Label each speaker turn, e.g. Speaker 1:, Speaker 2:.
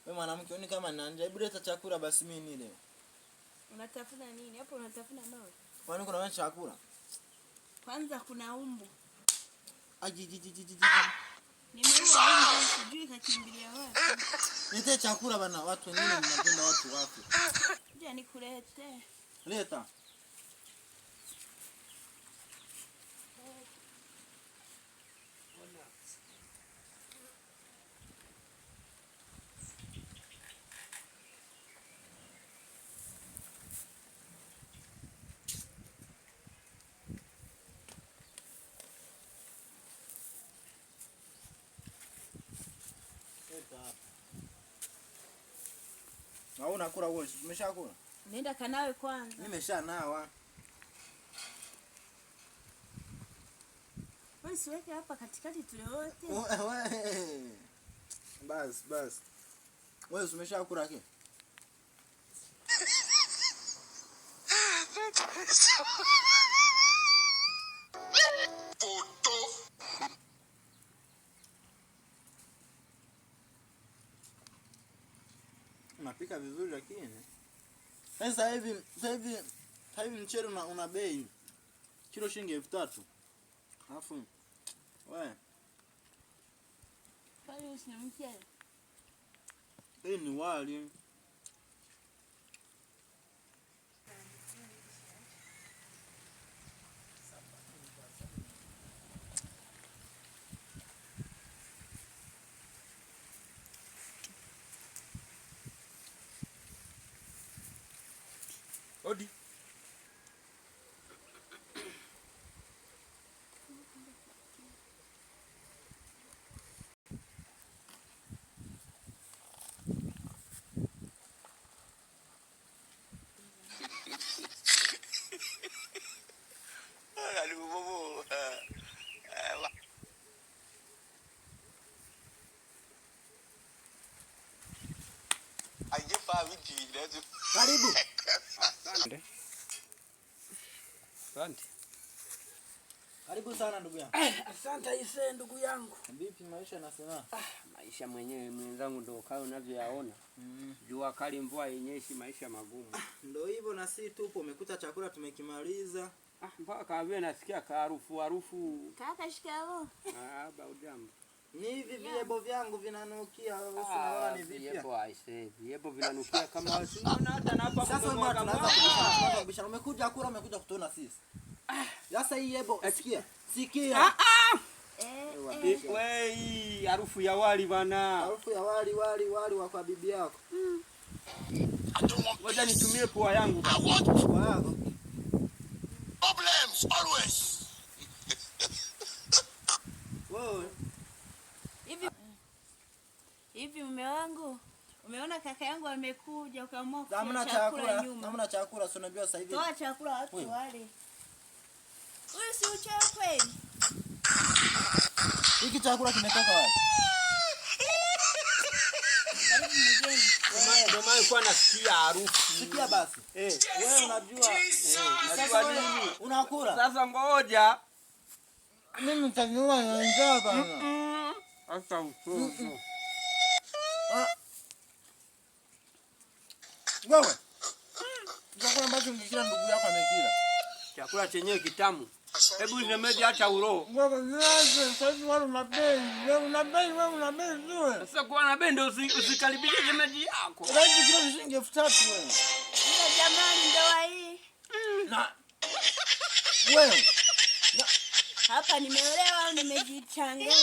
Speaker 1: Wewe mwanamke, ni kama nina njaa. Hebu leta chakula basi mimi nile.
Speaker 2: Unatafuna nini? Hapo unatafuna mawe.
Speaker 1: Kwani kuna chakula?
Speaker 2: Kwanza kuna umbu.
Speaker 1: Ajijijijiji.
Speaker 2: Nimeua umbu, sijui kakimbilia wapi.
Speaker 1: Lete chakula bana, watu wengine mnapenda watu wafe.
Speaker 2: Kuja nikulete.
Speaker 1: Leta. Leta hapa. Na wewe unakula wewe, umeshakula?
Speaker 2: Nenda kanawe kwanza.
Speaker 1: Nimeshanawa.
Speaker 2: Wewe siweke hapa katikati tule wote.
Speaker 1: Wewe. Bas, bas. Wewe umeshakula ke? Unapika vizuri lakini. Sasa hivi mchele una bei kilo shilingi 3000. Alafu wewe
Speaker 2: Kwani usimchele?
Speaker 1: Hii ni wali.
Speaker 3: Odi.
Speaker 1: Karibu.
Speaker 3: Asante. Asante.
Speaker 1: Karibu sana ndugu yangu.
Speaker 3: Asante ise ndugu yangu.
Speaker 1: Vipi maisha yanasema?
Speaker 3: Maisha mwenyewe mwenzangu ndio kayo unavyoyaona. Jua kali, mvua yenyeshi, maisha magumu.
Speaker 1: Ndio hivyo, na sisi tupo, umekuta chakula tumekimaliza.
Speaker 3: Mpaka kavye nasikia harufu harufu.
Speaker 2: Kaka, shikamoo.
Speaker 3: Ba ujambo.
Speaker 1: Ni hivi viebo vyangu vinanukia, wewe unaona ni vipi?
Speaker 3: Viebo aise, viebo vinanukia kama unaona hata na hapa.
Speaker 1: Sasa wewe tunaanza kubishana. Umekuja kula, umekuja kutuona sisi. Sasa hii yebo, sikia. Sikia.
Speaker 3: Wewe, harufu ya wali bana.
Speaker 1: Harufu ya wali wali wali wa kwa bibi yako.
Speaker 3: Ngoja nitumie pua yangu.
Speaker 1: Pua yako.
Speaker 4: Problems always.
Speaker 1: Wewe.
Speaker 2: Hivi mume wangu, umeona kaka yangu amekuja ukaamua
Speaker 1: Hamna
Speaker 2: kutia chakula nyuma.
Speaker 1: Hamna chakula, si unajua sasa hivi.
Speaker 2: Toa chakula watu wale. Huyu si uchawi kweli?
Speaker 1: Hiki chakula kimetoka wapi?
Speaker 2: Karibu mgeni.
Speaker 3: Ndio maana nilikuwa nasikia harufu.
Speaker 1: Sikia basi. Wewe unajua.
Speaker 3: Unajua nini?
Speaker 1: Unakula.
Speaker 3: Sasa ngoja.
Speaker 1: Mimi nitaniua na njaa bana.
Speaker 3: Sasa utoto.
Speaker 1: Wewe. Chakula ambacho ungekila ndugu yako amekila.
Speaker 3: Chakula chenyewe kitamu. Hebu nimeje acha uroho.
Speaker 1: Wewe niache, sasa hivi wewe una bei, wewe una bei, wewe una bei wewe.
Speaker 3: Sasa kwa na bei ndio usikaribishe shemeji yako.
Speaker 1: Raisi kilo shilingi 3000 wewe.
Speaker 2: Ila jamani ndoa hii.
Speaker 1: Na wewe.
Speaker 2: Hapa nimeolewa au nimejichanganya?